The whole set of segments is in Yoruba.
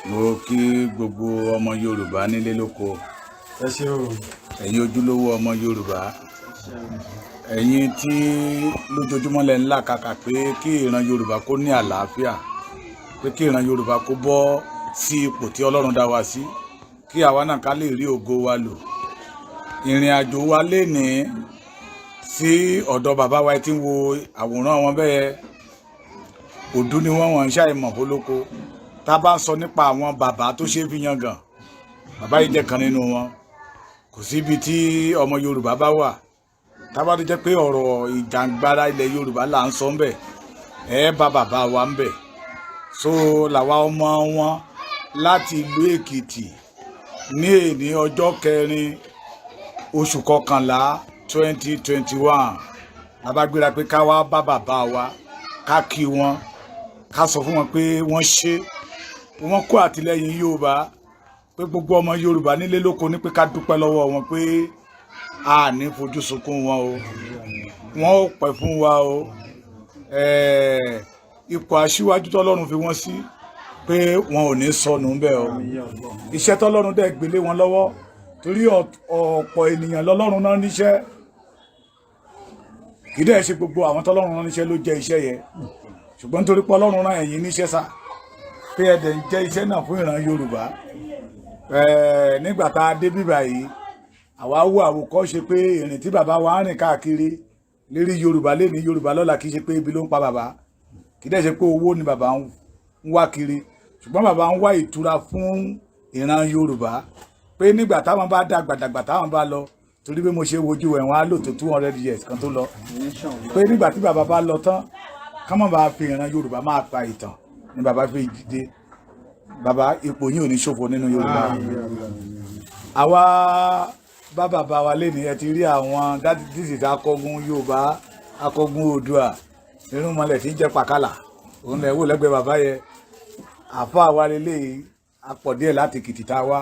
Mo kí gbogbo ọmọ Yorùbá nílé lóko. Ẹ ṣé o. Ẹ̀yin ojúlówó ọmọ Yorùbá, ẹ̀yin tí lójoojúmọ́ lẹ ń làkàkà pé kí ìran Yorùbá kó ní àlàáfíà, pé kí ìran Yorùbá kó bọ́ sí ipò tí Ọlọ́run dá wa sí, kí àwa náà ká lè rí ògo wa lò. Ìrìn àjò wa lénìí sí ọ̀dọ̀ bàbá wa tí ń wo àwòrán wọn bẹ́ẹ̀, òdú ni wọ́n, wọ́n ń ṣàìmọ̀ fólóko. Tá a bá ń sọ nípa àwọn bàbá tó ṣe é fi yangàn, bàbá yìí jẹ́ kan nínú wọn. Kò síbi tí ọmọ Yorùbá bá wà, tá a bá tó jẹ́ pé ọ̀rọ̀ ìjàngbara ilẹ̀ Yorùbá là ń sọ ń bẹ̀, ẹ bá bàbá wa ń bẹ̀. So làwa ọmọ wọn láti ìlú Èkìtì ní èní, ọjọ́ 4, oṣù 11, 2021, la bá gbéra pé ká wá bá bàbá wa, ká kí wọn, ká sọ fún wọn pé wọ́n ṣe, wọ́n kó àtìlẹ́yìn Yorùbá, pé gbogbo ọmọ Yorùbá nílé lóko ní pé ká dúpẹ́ lọ́wọ́ wọn, pé a ní fojú sunkún wọn o, wọn ò pẹ́ fún wa o. Ipò aṣíwájú tọ́lọ́run fi wọ́n sí, pé wọn ò ní sọnù ńbẹ̀ o. Iṣẹ́ tọ́lọ́run dẹ̀ gbélé wọn lọ́wọ́, torí ọ̀pọ̀ ènìyàn lọ́lọ́run náà níṣẹ́, kì í dẹ̀ ṣe gbogbo àwọn tọ́lọ́run náà níṣẹ́ ló jẹ́ iṣẹ́ yẹn. Ṣùgbọ́n nítorí pé Ọlọ́run rán ẹ̀yin níṣẹ́ sá, pé ẹ dẹ̀ ń jẹ́ iṣẹ́ náà fún ìran Yorùbá. Nígbà tá a dé bíbà yìí, àwa wo àwòkọ́ṣe pé ìrìn tí bàbá wa ń rìn káàkiri lérí Yorùbá lé ní Yorùbá lọ́la, kì í ṣe pé ibi ló ń pa bàbá, kì í dẹ̀ ṣe pé owó ni bàbá ń wá kiri, ṣùgbọ́n bàbá ń wá ìtura fún ìran Yorùbá, pé nígbà táwọn bá dàgbà dàgbà, táwọn bá lọ, torí bí mo ṣe wojú ẹ̀, wọ́n á lò tó 200 years kan tó lọ, pé nígbà tí bàbá bá lọ tán, ká má bàa fi ìran Yorùbá máa pa ìtàn ni bàbá fi dìde. Bàbá, ipò yín ò ní ṣòfò nínú Yorùbá. Àwa bá bàbá wa lé ní, ẹ ti rí àwọn, this is akọgun Yorùbá, akọgun Oòduà, irúnmọlẹ̀ tí ń jẹ́ pàkàlà, òun lẹ̀ wò lẹ́gbẹ̀ẹ́ bàbá yẹ. Àfa wa lélẹ́yìí, apọ̀ díẹ̀ láti Èkìtì tá a wá,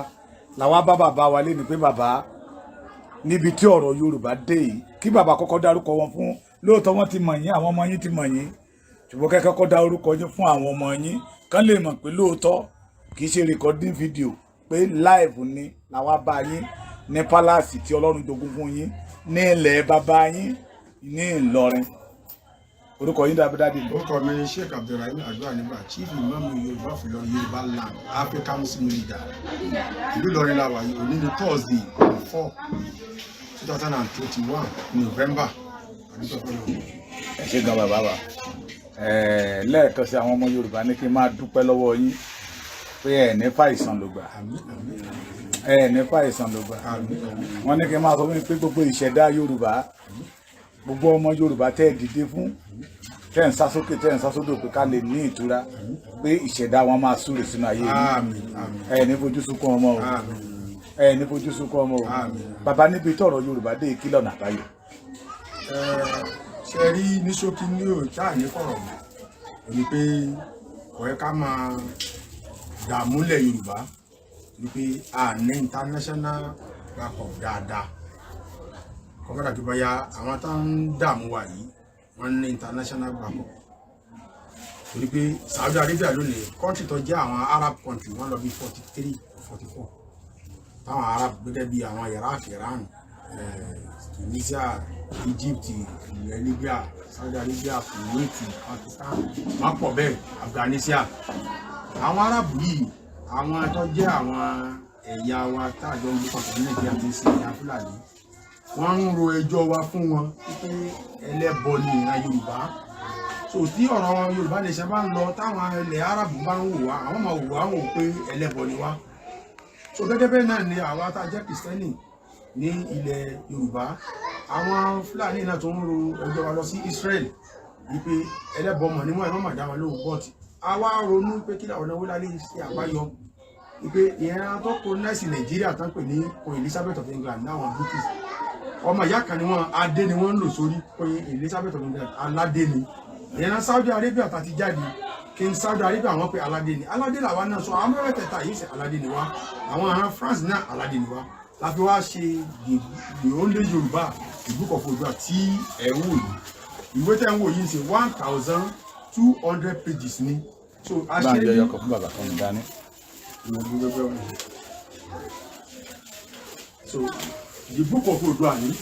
làwa bá bàbá wa lé ní pé bàbá, níbi tí ọ̀rọ̀ Yorùbá dé yìí, kí bàbá kọ́kọ́ dárúkọ wọn fún. Lóòótọ́ wọ́n ti mọ̀ yín, àwọn ọmọ yín ti mọ̀ yín, ṣùgbọ́n kẹ́ kọ́kọ́ dá orúkọ yín fún àwọn ọmọ yín, kán lè mọ̀ pé lóòótọ́, kì í ṣe recording video, pé live ni làwa bá yín ní palace tí Ọlọ́run jogún fún yín ní ilẹ̀ bàbá yín ní Ìlọrin. Orúkọ yín dábí, daddy? Orúkọ mi ni Sheikh Abdulrahim Àdúrànígbà, Chief Imam Yorùbá of Ìlọrin, Yorùbá land, Africa Muslim leader. Ìlú Ìlọrin la wà yìí. Òní ni Thursday, 4, 2021, November. Àdúgbò fọlọ. Ẹ ṣé gan, bàbá wa. Lẹ́ẹ̀kan sí, àwọn ọmọ Yorùbá ní kí n máa dúpẹ́ lọ́wọ́ yín pé ẹ ní fàìsàn ló gbà. Àmín, àmín. Ẹ ní fàìsàn ló gbà. Àmín, àmín. Wọ́n ní kí n máa sọ fún mi pé gbogbo ìṣẹ̀dá Yorùbá, gbogbo ọmọ Yorùbá tẹ́ ẹ dìde fún, tẹ́ ẹ̀ ń sá sókè, tẹ́ ẹ̀ ń sá sódò, pé ká lè ní ìtura, pé ìṣẹ̀dá wọn máa súre sínú ayé yìí. Àmín, àmín. Ẹ ní fojú sunkún ọmọ o. Àmín. Ẹ ní fojú sunkún ọmọ o. Àmín. Bàbá, níbi tọ̀rọ̀ Yorùbá dé, kí lọ́nà àbáyọ? Ẹ ṣe rí, ní ṣókí, ní òòtá ní fọ̀rọ̀ mọ́ ò ní pé kò yẹ ká máa dààmú lẹ̀ Yorùbá, ní pé a ní international backup dáadáa. Kọ́mọ́dà tó bá yá, àwọn tó ń dààmú wa yìí, wọ́n ní international backup, torí pé Saudi Arabia lónìí, country tó jẹ́ àwọn Arab country, wọ́n lọ bí 43, 44 táwọn Arab, gẹ́gẹ́ bí àwọn Iraq, Iran, Tunisia, Egypt, ilẹ̀ Libya, Saudi Arabia, Kuwait, Pakistan, wọ́n pọ̀ bẹ́ẹ̀, Afghanistan. Àwọn Arab yìí, àwọn tó jẹ́ àwọn ẹ̀yà wa tá a jọ ń gbé papọ̀ ní Nàìjíríà tí ń ṣe ẹ̀yà Fúlàní, wọ́n ń ro ẹjọ́ wa fún wọn wípé ẹlẹ́bọ ni ìran Yorùbá. So tí ọ̀rọ̀ Yorùbá nation bá ń lọ, táwọn ilẹ̀ Arab bá ń wò wá, àwọn máa wò wá wò pé ẹlẹ́bọ ni wá. So gẹ́gẹ́ bẹ́ẹ̀ náà ni àwa tá a jẹ́ Kìrìsìtẹ́nì ní ilẹ̀ Yorùbá, àwọn Fúlàní náà tó ń ro ẹjọ́ wa lọ sí Israel wípé ẹlẹ́bọ mọ̀ níwọ̀n, ẹ̀ má dá wọn lóhùn. But àwa ronú pé kí làwọn náwó lálẹ́ ṣe àbáyọ, wípé ìran tó colonize Nàìjíríà tán pè ní Queen Elizabeth of England láwọn British, ọmọ ìyá kan ni wọ́n, adé ni wọ́n ń lò sórí. Queen Elizabeth of England, aládé ni. Ìran Saudi Arabia tá ti jáde, King Saudi Arabia, wọ́n pé aládé ni, aládé làwa náà. Sọ àwọn mẹ́tẹ̀ẹ̀ta yìí ṣe aládé ni wá, àwọn ará France náà, aládé ni wá. La fi wá ṣe the only Yorùbá, the Book of Oòduà tí ẹ̀ ń wò yìí. Ìwé tẹ́ ń wò yìí ń ṣe 1,200 pages ni. So a Bá ṣe ń yọ ní ọkọ̀ fún bàbá kan dání. Ìwọ̀n gbogbo. So The Book of Oòduà ni.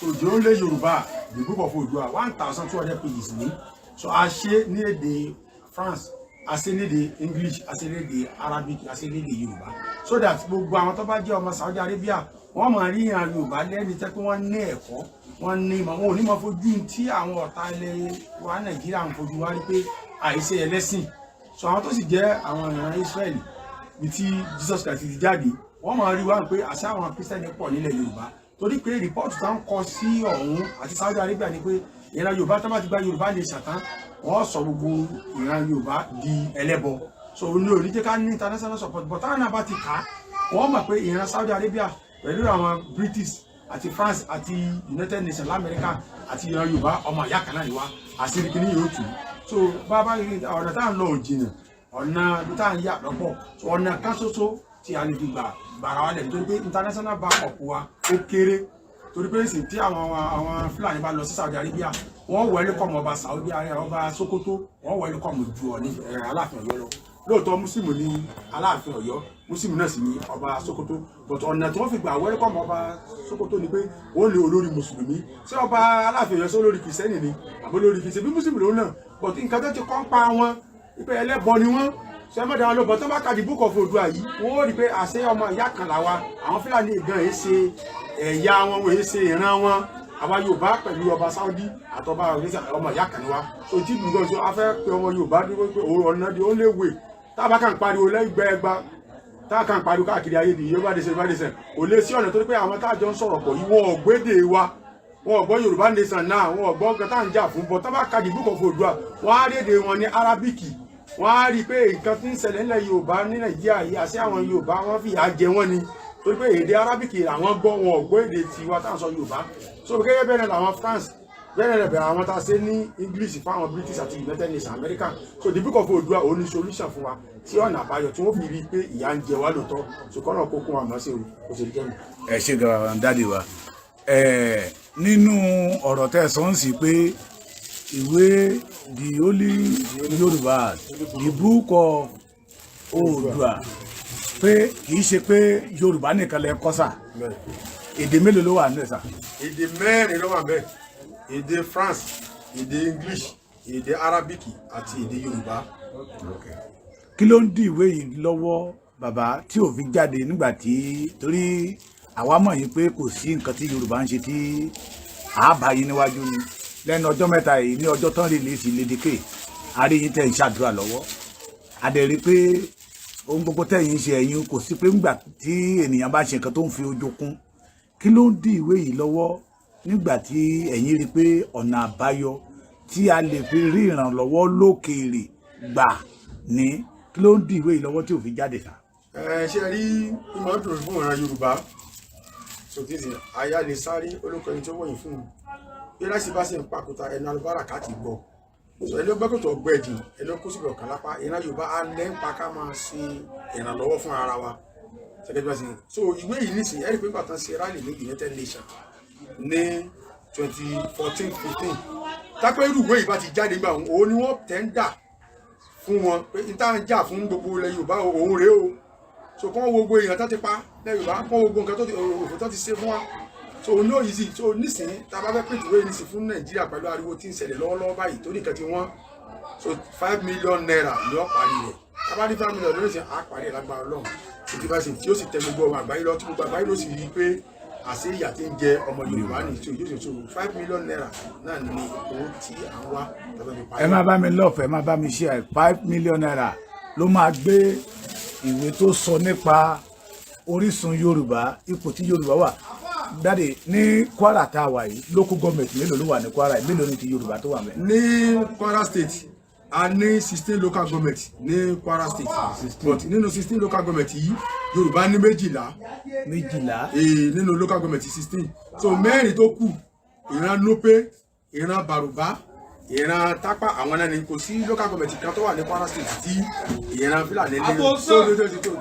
So the only Yorùbá, The Book of Oòduà, 1,200 pages ni. So a ṣe ní èdè France, a ṣe ní èdè English, a ṣe ní èdè Arabic, a ṣe ní èdè Yorùbá, so that gbogbo àwọn tó bá jẹ́ ọmọ Saudi Arabia, wọ́n máa rí ìran Yorùbá lẹ́ni tẹ́ pé wọ́n ní ẹ̀kọ́, wọ́n ní ìmọ̀. Wọn ò ní máa fojú tí àwọn ọ̀tá ilẹ̀ wa Nàìjíríà ń fojú wá rí pé àìṣe ẹlẹ́sìn. So àwọn tó sì jẹ́ àwọn ìran Israẹli bí tí Jesus Christ ti jáde, wọ́n máa rí wá pé àṣà àwọn Kírísítẹ́nì pọ̀ nílẹ̀ Yorùbá, torí pé report tá ń kọ sí ọ̀hún àti Saudi Arabia ni pé ìran Yorùbá tó bá ti gba Yorùbá nation tán, wọ́n sọ gbogbo ìran Yorùbá di ẹlẹ́bọ. So ní ò ní jẹ́ ká ní international support, but táwọn náà bá ti kà á, wọ́n mọ̀ pé ìran Saudi Arabia pẹ̀lú àwọn British àti France àti United Nations lamẹ́ríkà àti ìran Yorùbá, ọmọ ìyá kan náà ni wá. Àṣírí kìíní yóò tù. So bàbá, ọ̀nà tá à ń lọ ò jìnnà, ọ̀nà ibi tá à ń yà lọ́pọ̀. So ọ̀nà kan ṣoṣo tí a lè fi gbà gbàrà wa lẹ̀, nítorí pé international backup wa ó kéré, torí pé ìsìn tí àwọn Fúlàní bá lọ sí Saudi Arabia, wọ́n welcome ọba Saudi Arabia, ọba Sokoto, wọ́n welcome ju Ọ̀ní Aláàfin Ọ̀yọ́ lọ. Lóòótọ́, Mùsùlùmí ní Aláàfin Ọ̀yọ́, Mùsùlùmí náà sì ní ọba Sokoto, but ọ̀nà tí wọ́n fi gbà welcome ọba Sokoto ni pé ó lé olórí Mùsùlùmí. Ṣé ọba Aláàfin Ọ̀yọ́ sí olórí Kìrìsìtẹ́nì ni àbí olórí Kìrìsìtẹ́nì? Bí Mùsùlùmí lòun náà, but nǹkan tó ti kọ́ ń pa wọn wípé ẹlẹ́bọ ni wọ́n. Ṣe mọ́dà wọn ló bọ̀ tó bá ka The Book of Oòduà yìí, wọ́n ó rí i pé àṣẹ ọmọ ìyá kan làwa. Àwọn Fúlàní gan èé ṣe ẹ̀yà wọn, wọ́n èé ṣe ìran wọn. Àwa Yorùbá pẹ̀lú ọba Saudi àtọba ọmọ ìyá kan ni wa. So tí gbogbo so a fẹ́ pe ọmọ Yorùbá dúró pé ọ̀nà di ó lè wè tá a bá kàn pariwo lẹ́gbẹ̀ẹ́gba, tá a kàn pariwo káàkiri ayé di Yorùbá nation, Yorùbá nation, kò lè sí ọ̀nà, torí pé àwọn tá a jọ ń sọ̀rọ̀ pọ̀ yìí, wọ́n ò gbédè wa, wọn ò gbọ́ Yorùbá nation náà, wọn ò gbọ́ nǹkan tá à ń jà fún bọ́. Tá bá ka The Book of Oòduà, wọ́n á rí èdè wọn ní Arábíkì, wọ́n á rí i pé nǹkan tí ń ṣẹlẹ̀ nílẹ̀ Yorùbá ní Nàìjíríà yìí, àṣẹ àwọn Yorùbá wọ́n fìyà jẹ wọ́n ni, torí pé èdè Arábíkì làwọn gbọ́, wọn ò gbọ́ èdè tiwa tá à ń sọ Yorùbá. So gẹ́gẹ́ bẹ́ẹ̀ náà làwọn France, bẹ́ẹ̀ náà bẹ̀rẹ̀ àwọn tá a ṣe ní English fún àwọn British àti United Nations, America. So The Book of Oòduà, òun ní solution fún wa tí ọ̀nà àbáyọ tí wọ́n fi rí i pé ìyà ń jẹ wá lóòótọ́. So kọ́nà kó kún wa mọ́ sí o, ó ṣe jẹ́ mi. Ẹ ṣe gan, daddy wa. Ẹ nínú ọ̀rọ̀ tẹ́ ẹ sọ ń sì pé ìwé The Only Yorùbá, The Book of Oòduà, pé kì í ṣe pé Yorùbá nìkan lẹ kọ́ sà, èdè mélòó ló wà nínú ẹ̀ sà? Èdè mẹ́rin ló wà bẹ́ẹ̀: èdè France, èdè English, èdè Arabic àti èdè Yorùbá. Kí ló ń dí ìwé yìí lọ́wọ́, bàbá, tí ò fi jáde nígbà tí, torí àwa mọ̀ yín pé kò sí nǹkan tí Yorùbá ń ṣe tí àábá yín níwájú ni. Lẹ́nu ọjọ́ mẹ́ta yìí, ní ọjọ́ tán release Lady K, àrí yín tẹ̀ ń ṣàdúrà lọ́wọ́. Àdẹ̀rí pé ohun gbogbo tẹ̀yìn ń ṣe, ẹ̀yin kò sí pé ńgbà tí ènìyàn bá ṣe nǹkan tó ń fi ojú kún. Kí ló ń dí ìwé yìí lọ́wọ́ nígbà tí ẹ̀yin rí i pé ọ̀nà àbáyọ tí a lè fi rí ìrànlọ́wọ́ lókèèrè gbà ní? Kí ló ń dí ìwé yìí lọ́wọ́ tí ò fi jáde sá? Ẹ ṣe rí, ìmọ̀ dùn fún ìran Yorùbá. Sòtìsì aya lè sáré olóko ẹni tó wọ̀nyí fún un bí láti bá sì ń pàkúta ẹnu alubára ká ti gbọ́. Sọ ẹni ó gbẹ́kòtò ọgbẹ́jì, ẹni ó kó síbi ọ̀kan lápá. Ìran Yorùbá á lẹ́ ń pa ká máa ṣe ìrànlọ́wọ́ fún ara wa ṣẹ́gẹ́dẹ́ bá ṣe. So ìwé yìí nísìnyí, ẹ̀rí pé bàtàn ṣe rally ní United Nations ní 2014-15, tápẹ́ irú ìwé yìí bá ti jáde gbà, òun ni wọ́n tender fún wọn pé n tá ń jà fún gbogbo ilẹ̀ Yorùbá, òun rèé o. So kọ́ wo gbogbo èèyàn tó ti pa ilẹ̀ Yorùbá, kọ́ wo gbogbo nǹkan tó ti òfò tó ti ṣe fún wa. So òun náà yìí sì. So nísìnyí, tá a bá fẹ́ print ìwé yìí nísìnyí fún Nàìjíríà pẹ̀lú ariwo tí ń ṣẹlẹ̀ lọ́wọ́lọ́wọ́ báyìí, torí nǹkan tí wọ́n so, ₦5 million ni ó parí rẹ̀. Tá a bá ní 5 million lórí ìsìn, á parí ẹ̀ lágbára Ọlọ́run títí bá sì tí ó sì tẹ gbogbo ọmọ àgbáyé lọ, tí gbogbo àgbáyé ló sì rí i pé àṣé ìyà tí ń jẹ ọmọ Yorùbá ní tí yóò sì. So ₦5 million náà ni owó tí à ń wá tàbí fi parí. Ẹ má bá mi lọ́ọ̀fẹ́, ẹ má bá mi share. ₦5 million ló máa gbé ìwé tó sọ nípa orísun Yorùbá, ipò tí Yorùbá wà. Daddy, ní Kwara tá a wà yìí, local government mélòó ló wà ní Kwara yìí? Mélòó ní ti Yorùbá tó wà mẹ́? Ní Kwara State, a ní 16 local government ní Kwara State, but nínú 16 local government yìí, Yorùbá ní 12. 12. Ee, nínú local government 16, so mẹ́rin tó kù, ìran Nupe, ìran Bàrùbá, ìran Tápà, àwọn náà ni. Kò sí local government kan tó wà ní Kwara State tí ìran Fúlàní ní tó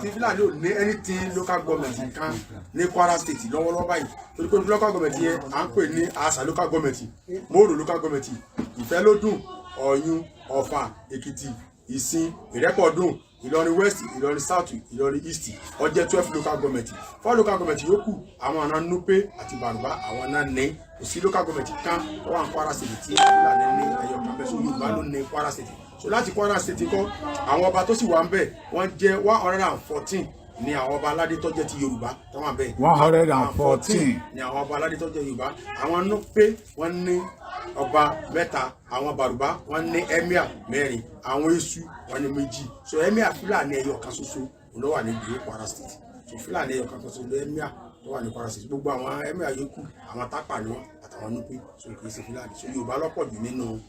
tí Fúlàní ò ní anything local government kan ní Kwara State lọ́wọ́lọ́wọ́ báyìí, torí pé local government yẹn à ń pè ní Asa local government, Mòrò local government, Ìfẹ́lódùn, Ọ̀yún, Ọ̀fà, Èkìtì, Ìsìn, Ìrẹ́pọ̀dùn, Ìlọrin West, Ìlọrin South, Ìlọrin East, ó jẹ́ 12 local government. Four local government yòókù, àwọn ọ̀nà Nupe àti Bàrùbá, àwọn náà ní. Kò sí local government kan tó wà ní Kwara State tí Fúlàní ní ẹyọ kan bẹ́ẹ̀. So Yorùbá ló ní Kwara State. So láti Kwara State kọ́, àwọn ọba tó sì wà ń bẹ̀, wọ́n jẹ́ 114 ní àwọn ọba aládé tó jẹ́ ti Yorùbá tó wà ń bẹ̀. 114. Ní àwọn ọba aládé tó jẹ́ Yorùbá. Àwọn Nupe, wọ́n ní ọba mẹ́ta. Àwọn Bàrùbá, wọ́n ní emir mẹ́rin. Àwọn Esu, wọ́n ní méjì. So emir Fúlàní ẹyọ kan ṣoṣo ló wà ní ìlú Kwara State. So Fúlàní ẹyọ kan ṣoṣo ló emir tó wà ní Kwara State. Gbogbo àwọn emir yòókù, àwọn Tápà ni wọ́n àtàwọn Nupe, so kì í ṣe Fúlàní. So Yorùbá lọ́pọ̀ jù nínú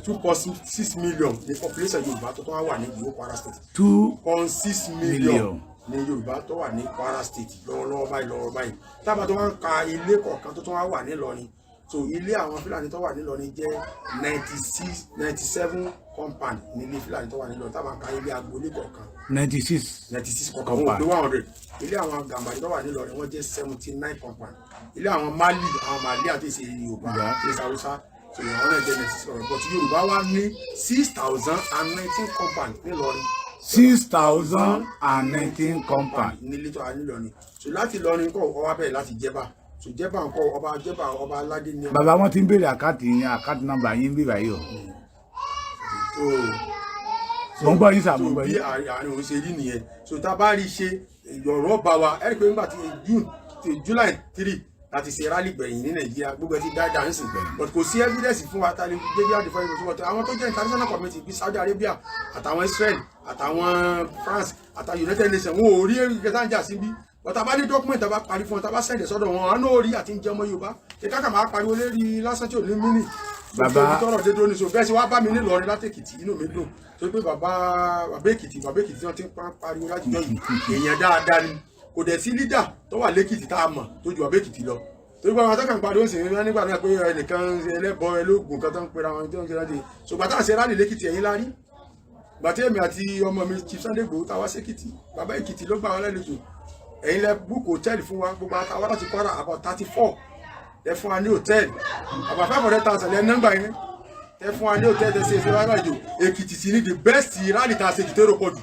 2.6 million ní population Yorùbá tó wà ní ìlú Kwara State. Two 0.6 million million. Ní Yorùbá tó wà ní Kwara State lọ́wọ́lọ́wọ́ báyìí, lọ́wọ́ báyìí. Tábà tó wá ń ka ilé kọ̀ọ̀kan tó tún wá wà nílọrin, so ilé àwọn Fúlàní tó wà nílọrin jẹ́ 96, 97 compound ní ilé Fúlàní tó wà nílọrin, tábà ń ka ilé agboolé kọ̀ọ̀kan. 96. 96 kọ̀ọ̀kan, wọn ò pé 100. Ilé àwọn Gàmbàrí tó wà nílọrin, wọ́n jẹ́ 79 compound. Ilé àwọn Mali, àwọn Mali àti ìṣe Yorùbá àti ìṣe Haúsá, so àwọn náà jẹ́ 96 compound. But Yorùbá wá ní 6,019 compound nílọrin. 6,019 compound. Nílé tó wà nílọrin. So láti Ìlọrin kọ́, ọwọ́ bẹ̀rẹ̀ láti Jẹ́bà. So Jẹ́bà ńkọ́, ọba Jẹ́bà, ọba aládé ní. Bàbá, wọn ti ń béèrè account yín, account number yín bí báyìí o. So Mo ń gbọ́ yín sà, mo ń so gbọ́ bí yín. Àárín òun ṣe rí nìyẹn. So tá a bá rí ṣe, ọ̀rọ̀ bá wa. Ẹ rí i pé nígbà tí June ti July 3 láti ṣe rally gbẹ̀yìn ní Nàìjíríà, gbogbo ẹ ti dáadáa ń sìn, but kò sí evidence fún wa ta lè gbé bí àdìfọ́ ìbò. But àwọn tó jẹ́ international community bíi Saudi Arabia àtàwọn Israel àtàwọn France àtàwọn United Nations, wọn ò rí ìkẹta ń jà sí bí. But tá a bá ní document, tá a bá parí fún wọn, tá a bá send sọ́dọ̀ wọn, àwọn náà rí àti ń jẹ ọmọ Yorùbá ṣe káàkà máa pariwo lérí lásán tí ò ní mínì. Tọrọ dédó ní. So bẹ́ẹ̀ sì wá bá mi nílọrin látèkìtì, inú mi dùn tó pé bàbá bàbá Èkìtì, bàbá Èkìtì tí wọ́n ti ń pariwo látijọ́ yìí, èèyàn dáadáa ni. Kò dẹ̀ sí leader tó wà lẹ́kìtì tá a mọ̀ tó ju bàbá Èkìtì lọ, torí pé àwọn atọ́kàn ń pariwo sí ní nígbà náà pé ẹnìkan ẹlẹ́bọ ẹlógún kan tó ń pera wọn tó ń ṣe láti. Ṣùgbọ́n tá à ń ṣe rally lẹ́kìtì, ẹ̀yìn lárí gbàtí èmi àti ọmọ mi Chief Sunday Igboho tá a wá sékìtì, bàbá Èkìtì ló gbà wá lálejò. Ẹ̀yin lẹ book hotel fún wa. Gbogbo àtàwọn láti Kwara, about 34, lẹ fún wa ní hotel, about 500,000 lẹ nọ́mbà yẹn tẹ fún wa ní hotel, tẹ ṣe ṣe wá lálejò. Èkìtì sì ní the best rally tá a ṣe jù tó rò pọ̀ jù.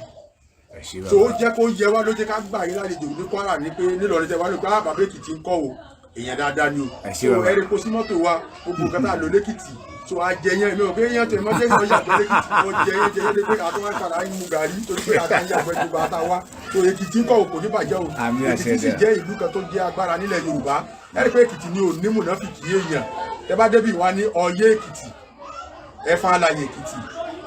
Ẹ ṣé. So ó Bàbá. jẹ́ kó yẹ wá, ló jẹ́ ká gbà yín lálejò ní Kwara, ní pé nílọrin tẹ wá ló pé ah, bàbá Èkìtì ń kọ́ o, èèyàn dáadáa ni o. Ẹ ṣé, So bàbá. ẹ̀rí kó sí mọ́tò wa, gbogbo nǹkan tá a lò lẹ́kìtì, so a jẹ yẹn, mi ò pé yẹn tó emergency ọjà tó lẹ́kìtì, ó jẹ yẹn jẹ yẹn pé àtúwọ́n padà ń mu gàrí torí pé àtàwọn yàgbẹ́ gbogbo àtàwá. So Èkìtì ń kọ́ o, kò ní bàjẹ́ o. Àmín, àṣẹ. Èkìtì sì Dẹ̀. jẹ́ ìlú kan tó jẹ́ agbára nílẹ̀ Yorùbá. Ẹ̀rí pé Èkìtì ni ò ní mùnáfìkì èèyàn. Tẹ bá débi wá ní Ọ̀yẹ́ Èkìtì, Ẹ̀fọn Alàyè Èkìtì,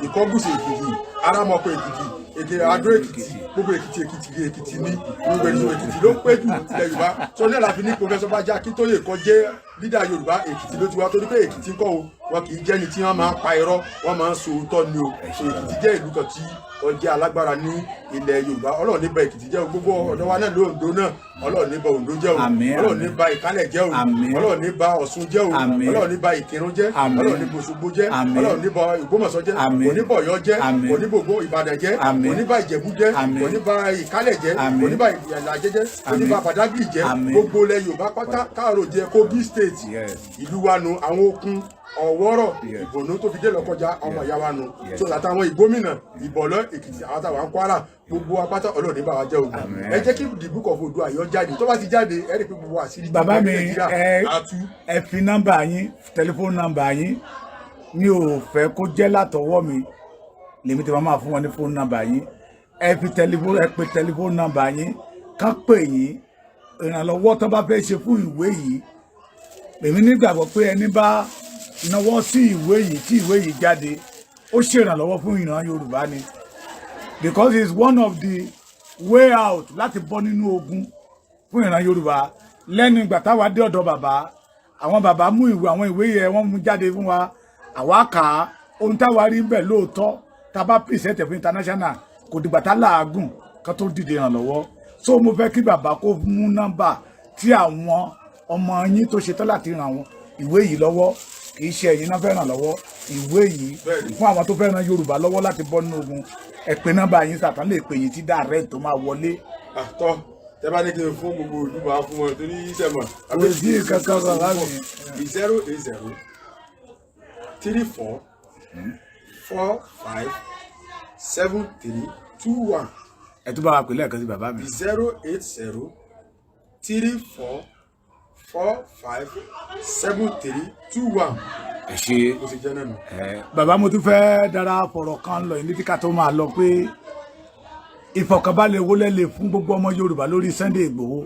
Ìkọ́gùsì Èkìtì, Arámọ̀kọ Èkìtì, Èdè Adó Èkìtì, gbogbo Èkìtì, Èkìtì, Èkìtì ní gbogbo èdè. Èkìtì ló pé jù ilẹ̀ Yorùbá. So ní àlàáfíà ní Professor Bánjí Akíntóyè kó jẹ́ leader Yorùbá, Èkìtì ló ti wá, torí pé Èkìtì ń kọ́ o, wọn kì í jẹ́ni tí wọ́n máa ń pa irọ́, wọ́n máa ń so òótọ́ ni o. So Èkìtì jẹ́ ìlú kan tí ó jẹ́ alágbára ní ilẹ̀ Yorùbá. Ọlọ́run ní bà Èkìtì jẹ́ o. Gbogbo ọ̀dọ́ wa náà lóńdó náà, Ọlọ́run ní bà Oǹdó jẹ́ o. Àmín, Ọlọ́run ní àmín. bà Ìkálẹ̀ jẹ́ o. Àmín. Ọlọ́run ní bà Ọ̀ṣun jẹ́ o. Àmín. Ọlọ́run ní bà Ìkìrun jẹ́. Àmín. Ọlọ́run ní bà Òṣogbo jẹ́. Àmín. Ọlọ́run ní bà Ògbómọ̀ṣọ́ jẹ́. Àmín. Kò ní bà Ọ̀yọ́ jẹ́. Àmín. Kò ní bà Ògbó Ìbàdàn jẹ́. Àmín. Kò ní bà Ìjẹ̀bú jẹ́. Àmín. Kò ní bà Ìkálẹ̀ jẹ́. Àmín. Kò ní bà Ìlàjẹ jẹ́. Kò ní Àmín. bà Bàdágìrì jẹ́. Àmín. Gbogbo ilẹ̀ Yorùbá pátá, káàró jẹ́, Kogi State, Yes. ìlú wa nu, àwọn okun Ọ̀wọ́rọ̀, Yes. Ìbònú tó fi dé Lọ́kọjá, ọmọ ìyá wa nu. Yes. So àtàwọn Ìgbómìnà, Ìbọ̀lọ́ Èkìtì, àwọn táwọn ń Kwara, gbogbo apáta, Ọlọ́run ní bá wa jẹ́ o. Àmín. Ẹ jẹ́ kí the Book of Oòduà yọ jáde. Tó bá ti jáde, ẹ rí i pé gbogbo àṣírí ti Bàbá bẹ ní mi, Nàìjíríà ẹ á tú. Ẹ fi nọ́mbà yín, tẹlifóònù nọ́mbà yín. Mi ò fẹ́ kó jẹ́ látọwọ́ mi lèmi tí wọ́n máa fún wọn ní fóònù nọ́mbà yín. Ẹ fi tẹlifóònù, ẹ pe tẹlifóònù nọ́mbà yín, kán pè yín, ìrànlọ́wọ́ tó bá fẹ́ ṣe fún ìwé yìí. Èmi nígbàgbọ́ pé ẹni bá nawọ́ sí ìwé yìí, tí ìwé yìí jáde, ó ṣèrànlọ́wọ́ fún ìran Yorùbá ni, because it's one of the way out láti bọ́ nínú ogun fún ìran Yorùbá. Lẹ́nu ìgbà táwa dé ọ̀dọ̀ bàbá, àwọn bàbá mú ìwé, àwọn ìwé yẹn, wọ́n mú jáde fún wa, àwa kà á. Ohun táwa rí ń bẹ̀ lóòótọ́, tá a bá present fún international, kò dìgbà tá làágùn kan tó dìde ìrànlọ́wọ́. So mo fẹ́ kí bàbá kó mú nọ́mbà tí àwọn ọmọ yín tó ṣetán láti ràn wọ́n ìwé yìí lọ́wọ́. Kì í ṣe ẹ̀yin náà fẹ́ ràn lọ́wọ́ ìwé yìí, fún àwọn tó fẹ́ ràn Yorùbá lọ́wọ́ láti bọ́ nínú ogun. Ẹ pè nọ́mbà yín, sàtàn lè pè yín tí direct tó máa wọlé. Àtọ́ tẹ bá ní kí n fún gbogbo ìlú, bá fún wọn torí iṣẹ́ mọ̀. Kò sí kankan, bàbá mi. 080 34 45 73. 21. Ẹ tún bá wa pè lẹ́ẹ̀kan sí, bàbá mi. 08034457321. Ẹ ṣe. Bó ṣe jẹ́ náà nù. Ẹ bàbá, mo tún fẹ́ dára fọ̀rọ̀ kan lọ ní ká tó máa lọ, pé ìfọ̀kànbalẹ̀ wo lẹ lè fún gbogbo ọmọ Yorùbá lórí Sunday Igboho?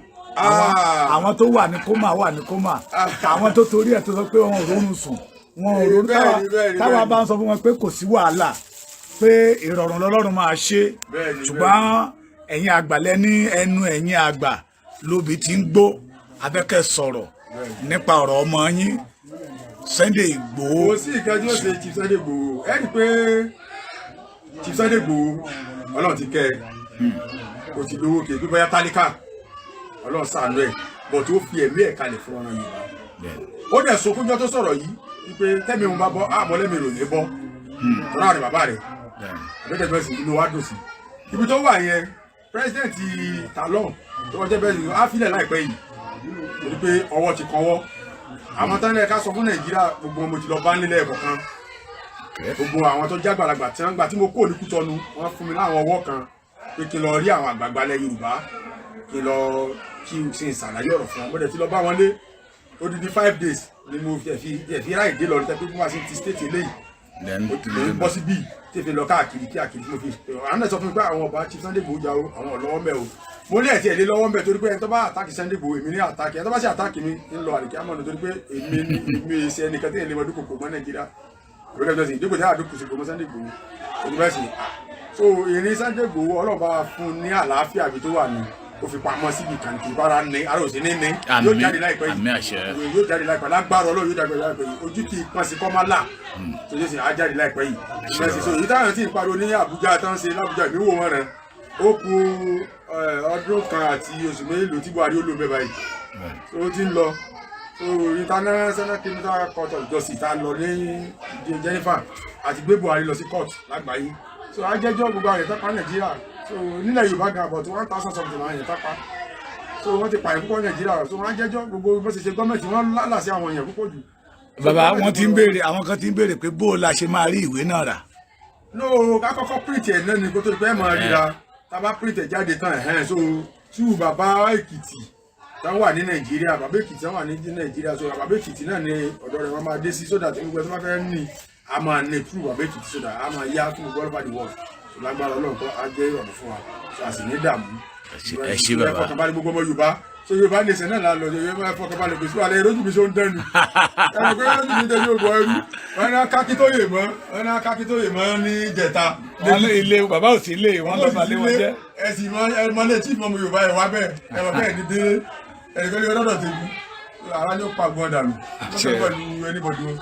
Àwọn tó wà ní coma wà ní coma, àwọn tó torí ẹ̀ tó sọ pé wọn ò rórun sùn, wọn ò rórun. Bẹ́ẹ̀ni. Táwa bá ń sọ fún wọn pé kò sí wàhálà, pé ìrọ̀rùn lọ́lọ́run máa ṣe. Ṣùgbọ́n ẹ̀yin àgbàlẹ̀ ní ẹnu ẹ̀yin àgbà lóbi tí ń gbó abẹ́kẹ́ sọ̀rọ̀ nípa ọ̀rọ̀ ọmọ yín Sunday Igboho. Kò sí ìkan tí ó ṣe Chief Sunday Igboho. Ẹ rí i pé Chief Sunday Igboho, Ọlọ́run ti kẹ́ ẹ, kò ti lówó kè é bóyá tálíkà, Ọlọ́run ṣàánú ẹ̀ bọ̀ tó fi ẹ̀mí ẹ̀ kalẹ̀ fún ọ̀ràn Yorùbá. Ó dẹ̀ sunkúnjọ́ tó sọ̀rọ̀ yìí wípé tẹ́mi òun bá bọ́ àmọ́ lẹ́mi rò ní bọ́ tọ́lá rẹ̀ bàbá rẹ̀ àbẹ́tẹ̀ bẹ́ẹ̀ sì inú wa dùn sí ibi tó wà yẹn. President Talon tó wọ́n jẹ́ bẹ́ẹ̀ sì á filẹ̀ láìpẹ́ yìí torí pé ọwọ́ ti kanwọ́ àwọn tán lẹ́ẹ̀ká sọ fún Nàìjíríà. Gbogbo wọn mo ti lọ bá nílẹ̀ ẹ̀kọ̀kan, gbogbo àwọn tó jágbàlagbà tí wọ́n gbà tí mo kó ní Kútọ́nu, wọ́n fún mi láwọn ọwọ́ kan pé kí n lọ rí àwọn àgbààgbà ilẹ̀ Yorùbá, kí n lọ kí n sì ṣàlàyé ọ̀rọ̀ fún wọn. Mo dẹ̀ ti lọ bá wọn lé odidi 5 days ni mo fi ráì dé lọ ní tẹ́ pé mo wá sí ti state eléyìí mo ti lè bọ́ sí bíi tí fi lọ káàkiri káàkiri tí mo fi àwọn náà sọ fún mi pé àwọn ọba Chief Sunday Igboho jà o, àwọn ọ̀lọ́wọ́ mẹ́ o. Mo ní ẹ̀tí ẹ̀ lé lọ́wọ́ mẹ́ torí pé ẹni tó bá attack Sunday Igboho, èmi ní attack. Ẹni tó bá sì attack mi ń lọ àlèkí àmọ́nù torí pé èmi ní èmi ṣe ẹnìkan tí èlé mọ́dún kòkò mọ́ Nàìjíríà ìrọ̀lẹ́ ìjọsìn ìdíkò tí àdókù sí gbọmọ Sunday Igboho òní bẹ́ẹ̀ sì. So ìrìn Sunday Igboho, Ọlọ́run bá fún ní àlàáfíà bí tó wà ní ó fi pamọ́ síbi kan kì í bára ní ara òsì ní ní yóò jáde láìpẹ́ yìí. Àmín, àṣẹ. Yóò jáde láìpẹ́ lágbára Ọlọ́run, yóò jáde láìpẹ́ yìí. Ojú kì í pọ́n sí kọ́ má là tó ṣe sì á jáde láìpẹ́ yìí. Ìrẹsì so èyí táwọn tí ń pariwo ní Àbújá tó ń ṣe l'Àbújá, ìmí wò wọ́n rẹ̀. Ó kù ọdún 1 àti oṣù mélòó tí Buhari ó lò bẹ́ẹ̀ báyìí so ó ti ń lọ. So International Criminal Court of Justice tá a lọ ní Geneva àti gbé Buhari lọ sí court lágbàáyé. So ajẹjọ́ gbogbo àwọn èèyàn tó pa Nàìjíríà. So nílẹ̀ Yorùbá gan, about 1,000 something àwọn èèyàn tó pa. So wọ́n ti pààyàn púpọ̀ Nàìjíríà. So wọ́n á jẹ́jọ́ gbogbo bó ṣe ṣe gọ́ọ̀mẹ̀ntì, wọ́n lálà sí àwọn èèyàn púpọ̀ jù. Bàbá, wọn ti ń béèrè, àwọn kan ti ń béèrè pé bó o la ṣe máa rí ìwé náà rà. No, ká kọ́kọ́ print ẹ̀ náà ni kó tó di pé ẹ̀ máa ríra. Tá a bá print ẹ̀ jáde tán ẹ̀hẹ́n. So tú bàbá Èkìtì táwọn wà ní Nàìjíríà, bàbá Èkìtì táwọn wà ní Nàìjíríà, so bàbá Èkìtì náà ni ọ̀dọ̀ rẹ̀ wọ́n máa dé sí so that gbogbo ẹ̀ tó bá fẹ́ ní a máa ní through bàbá Èkìtì so that a máa yá fún gbogbo all over the world. So lágbára Ọlọ́run kọ́ á jẹ́ ìrọ̀rùn fún wa, so a sì ní dààmú. Ẹ ṣé, bàbá. Ẹ fọkànbalẹ̀, gbogbo ọmọ Yorùbá. So Yorùbá nation náà la lọ. Yorùbá, ẹ fọkànbalẹ̀, kò sí wàhálà. Erójú mi ṣe ń dẹnu ẹnu pé erójú mi dẹnu ògùn ẹrú. Wọn ní akákítóyè mọ, wọn ní akákítóyè mọ ní ìjẹta. Wọn lé ilé bàbá ò sí ilé wọn lọ balẹ̀ wọn jẹ́. Ẹ sì mọ ẹ mọ létí ìmọ̀ ọmọ Yorùbá ẹ wá bẹ́ẹ̀, ẹ wá bẹ́ẹ̀ ní délé ẹnìkan ní ọlọ́dọ̀ tèmi ara ní ó pa gbọ́n dànù wọ́n pẹ̀lú anybody wọn.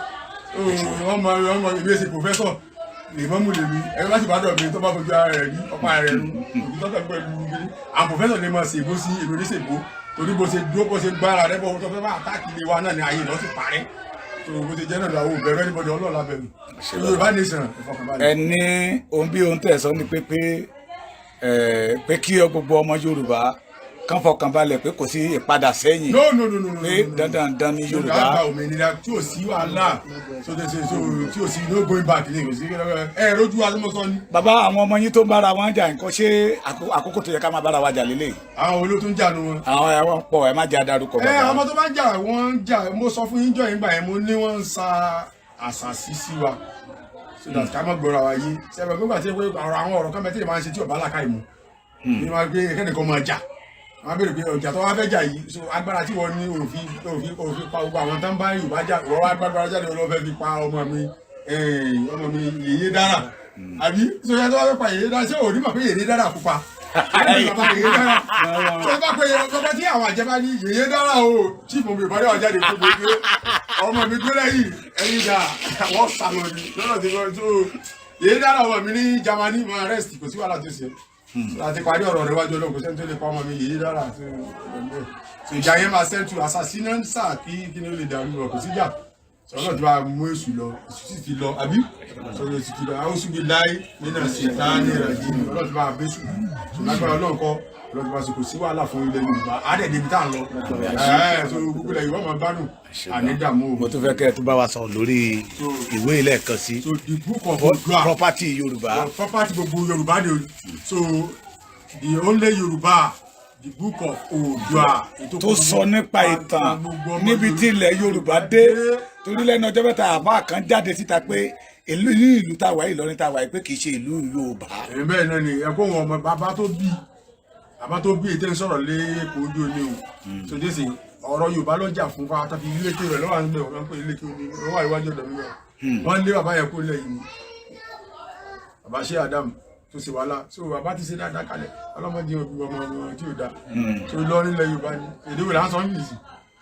Wọ́n mọ wọ́n mọ èmi èsì professor lè mọ́mú lèmi ẹni láti bá dọ̀ mi tó bá fojú ara rẹ̀ rí ọ̀pá rẹ̀ nu òbí tọ́ka pẹ̀lú kiri. Àwọn professor lè mọ̀ ṣèbó sí èmi ní ṣèbó torí bó ṣe dúró, bó ṣe gbára rẹ̀ bó tó fẹ́ bá attack ilé wa náà ní ayé lọ́ sì parẹ́. Tó bó ṣe jẹ́ náà làwọn ò bẹ̀rù anybody, Ọlọ́run la bẹ̀rù. Yorùbá nation, ìfọkànbalẹ̀. Ẹ ní ohun bí ohun tẹ̀ sọ ni pé kí gbogbo ọmọ Yorùbá kàn fọkàn balẹ̀ pé kò sí ìpadà sẹ́yìn. No, no, no, no, no. Pé dandan dan ni Yorùbá Yorùbá gba òmìnira tí ò sí wàhálà, so so so tí ò sí no going back ní kò sí ẹ rojú wa tí mo sọ ni. Bàbá, àwọn ọmọ yín tó ń bára wọn jà nǹkan, ṣé àkókò tó yẹ ká máa bára wa jà lélẹ̀? Àwọn olótún jà nu wọn. Àwọn ẹwọn pọ̀, ẹ má jẹ́ adarúkọ. Ẹ Bàbá. àwọn ọmọ tó bá ń jà, wọ́n ń jà. Mo sọ fún yín jọ yín gbà yẹn, mo ní wọ́n ń sa àṣàṣì sí wa so that ká má gbọ́ra wa yé sẹ́fẹ̀ gbọ́gbà tí pé ọ̀rọ̀ àwọn ọ̀rọ̀ kan bẹ tí ì máa ń ṣe tí ò bá làákàyè mu ní wọ́n gbé kẹ́nìkan máa jà. Wọ́n á béèrè pé ọjà tó wá fẹ́ jà yìí, so agbára tí wọ́n ní òfin pa gbogbo àwọn tó ń bá Yorùbá jà, wọ́n wá gbàgbára jáde ọlọ́fẹ́ fi pa ọmọ mi, ọmọ mi Yèyé Dára àbí? So yẹn tó wá fẹ́ pa Yèyé Dára, ṣé òní mọ̀ pé Yèyé Dára pupa bàbá Yèyé Dára tó bá pé bàbá tí àwọn àjẹbá ní Yèyé Dára o, chief ọmọ Yorùbá yóò jáde fún mi pé ọmọ mi gbé lẹ́yìn ẹ̀yìn dà wọ́n sàlọ̀ ni lọ́nà tí wọ́n tó Yèyé Dára. Ọmọ mi ní Germany máa rest, kò sí wàhálà tó ṣe. So àti parí ọ̀rọ̀ rẹ̀ wájú Ọlọ́run, kò sẹ́ni tó lè pa ọmọ mi Yèyé Dára. So ìjà yẹn máa sẹ́ńtù assassination kí ni ó lè dàrú lọ, kò síjà. Sọlọ tí wàá mú èṣù lọ, èṣù sì ti lọ àbí? Sọlọ èṣù ti lọ àwọn oṣù bíi láì nínú ṣètá ní ìrajì ọlọ́run tí wàá bẹ́sù. So lágbára Ọlọ́run kọ́ lọ́dún bá ṣe, kò sí wàhálà fún ilẹ̀ Yorùbá, á dẹ̀ débi tá à ń lọ ẹ̀. So gbogbo ilẹ̀ Yorùbá máa gbádùn, àní dààmú o. Mo tún fẹ́ kẹ́ ẹ tún bá wa sọ̀rọ̀ lórí ìwé ilé kan sí. So the Book of Oòduà. Property Yorùbá. Property gbogbo Yorùbá ni o. So the only Yorùbá, the Book of Oòduà. Tó sọ nípa ìtàn níbi tí ilẹ̀ Yorùbá dé, torí lẹ́nu ọjọ́ mẹ́ta, àbá kan jáde síta pé ìlú ní ìlú tá a wà yìí, Ìlọrin tá a wà yìí, pé kì í ṣe ìlú Yorùbá. Èmi bẹ́ẹ̀ náà ni ẹ kó wọn ọmọ bàbá tó bí, bàbá tó bí ètò ìsọ̀rọ̀ lé kò ojú omi o. So jésì ọ̀rọ̀ Yorùbá lọ́jà fún fa tàbí ilé kí rẹ̀ lọ́wọ́ àgbẹ̀ wọn pé ilé kí omi wọ́n wà iwájú ọ̀dọ̀ mi bẹ́ẹ̀. Wọ́n lé bàbá yẹn kó lẹ̀ yìí ni bàbá ṣé Adam tó ṣe wàhálà. So bàbá ti ṣe dáadáa kalẹ̀, ọlọ́mọdé òbí ọmọ ọmọ tí ò dáa. So Ìlọrin ilẹ̀ Yorùbá ni, èdè wo là ń sọ ń bì sí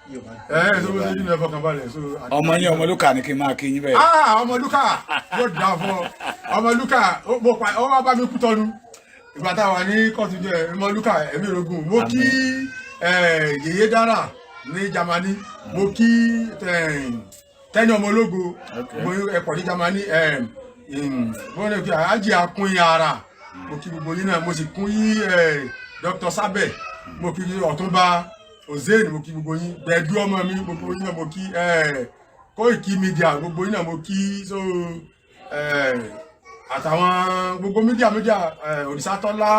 ẹ ẹ tó bó ṣe nínú ẹ fọkànbalẹ̀. So Ọmọ yín Ọmọlúkà ni kí n máa kí yín bẹ́ẹ̀. Ah, Ọmọlúkà, yóò dáa fún ọ. Ọmọlúkà, mo pa ọ wá bá mi kú tọnu ìgbà tá a wà ní kóòtù jẹ. Ọmọlúkà, ẹ̀mí rogun. Mo kí Yèyé Dára ní Jámánì, mo kí Tẹ́ni ọmọ ológo. Mo ẹ̀pọ̀ ní Jámánì, mo ní kí Ájì akún ara. Mo kí gbogbo yín náà, mo sì kún yí Dr. Sábẹ̀, mo kí Ọ̀túnba Ozean, mo kí gbogbo yín, gbẹ̀dú ọmọ mi, gbogbo yín náà mo kí, Koiki Media, gbogbo yín náà mo kí. So àtàwọn gbogbo media, Òrìṣàtọ́lá,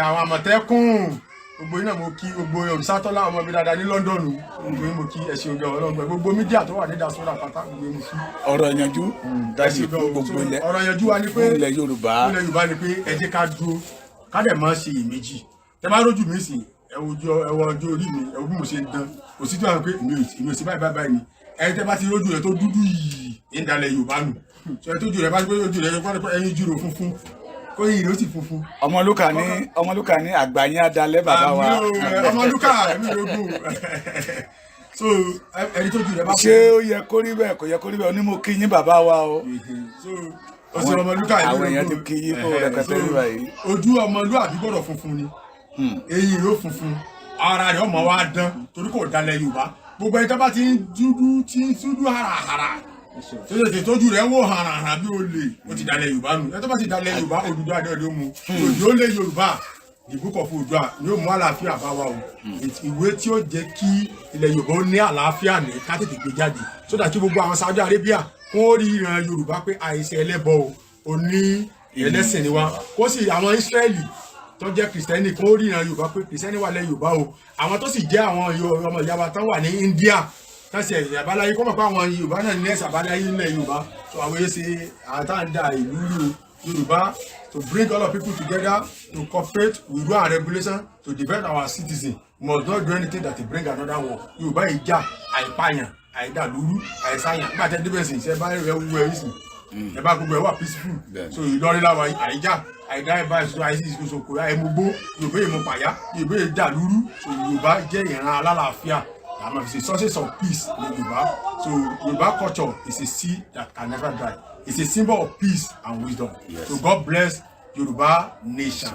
àwọn Àmọ̀tẹ́kùn, gbogbo yín náà mo kí. Gbogbo Òrìṣàtọ́lá, ọmọ mi dáadáa ní London, gbogbo yín mo kí. Ẹ ṣeun gan. Ọlọ́run, gbogbo media tó wà ní diaspora pátá, gbogbo yín mo kí. Ọ̀rọ̀ ìyànjú, Ẹ dájú ṣeun gan. fún gbogbo ilẹ̀ Ọ̀rọ̀ ìyànjú wa ni pé fún ilẹ̀ Yorùbá. Fún ilẹ̀ Yorùbá ni pé ẹ jẹ́ ká dúró, ká dẹ̀ máa ṣe iyèméjì. Tẹ bá rójú mi sí, ẹ wo ojú, ẹ wo ọjọ́ orí mi, ẹ wo bí mo ṣe ń dán, kò sí tó àwọn pé èmi ò sí báyìí báyìí báyìí ni. Ẹ tẹ bá ti rójú rẹ tó dúdú yìí, ń dalẹ̀ Yorùbá nù. Sọ ẹ tójú rẹ bá ti pé ojú rẹ kọ́ ẹyin júrò funfun, kó yìí ló sì funfun. Ọmọlúkà ní àgbà yín adalẹ́, bàbá wa. Àmì o, Ọmọlúkà, ẹ̀mí rogun. So ẹni tójú rẹ bá Ṣé ó yẹ kó rí bẹ́ẹ̀? Kò yẹ kó rí bẹ́ẹ̀. Onímọ̀ kí yín, bàbá wa o. So ó sì Ọmọlúkà, ẹ̀mí Àwọn èèyàn ti rogun. kí yín kó rẹpẹtẹ So, ní báyìí. ojú ọmọlúàbí gbọ́dọ̀ funfun ni, eyín yóò funfun, ara rẹ̀ ọmọ wa dán, torí kò dalẹ̀ Yorùbá. Gbogbo ẹni tó bá ti ń dúdú, tí ń dúdú harahara, tó tètè tójú rẹ̀ wò harahara bí olè, ó ti dalẹ̀ Yorùbá nù. Ẹni tó bá ti dalẹ̀ Yorùbá, Odùduwà adé ọdẹ ó mu òjò lé Yorùbá. The Book of Oòduà ni ó mú àlàáfíà bá wa o. Ìwé tí ó jẹ́ kí ilẹ̀ Yorùbá ó ní àlàáfíà ní ká tètè gbé jáde, so that kí gbogbo àwọn Saudi Arabia kó rí ìran Yorùbá pé àìsàn ẹlẹ́bọ o, oní ẹlẹ́sìn ni wa. Kó sì àwọn Israẹli tó jẹ́ Kìrìsìtẹ́nì kó rí ìran Yorùbá pé Kìrìsìtẹ́nì wà lẹ́ Yorùbá o. Àwọn tó sì jẹ́ àwọn ọmọ ìyá wa tán wà ní India, tán ṣe ẹ̀sìn àbáláyé, kó mọ̀ pé àwọn Yorùbá náà ní ẹ̀sìn àbáláyé nílẹ̀ Yorùbá. So àwọn yẹn ṣe àtàǹdà ìlú rí o. Yorùbá, to bring all of people together to cooperate with rule and regulation to defend our citizens, must not do anything that will bring another war. Yorùbá yìí jà, àìpààyàn, àìdàlúrú, àìsáyàn. Nígbà tẹ́ débẹ̀ sí ṣe bá rẹ̀ wú ẹ̀ sí ẹ bá gbogbo ẹ wà peaceful. So Ìlọrin làwọn àìjà, àìdá ẹ bá ìṣòro, àìsí ìṣòro kò àìmugbó. Yorùbá yìí mú pàyà, Yorùbá yìí dàlúrú. So Yorùbá jẹ́ ìran alálàáfíà, àmọ́ fi ṣe sources of peace ní Yorùbá. So Yorùbá culture is a seed that can never die. It's a symbol of peace and wisdom. So God bless Yorùbá nation.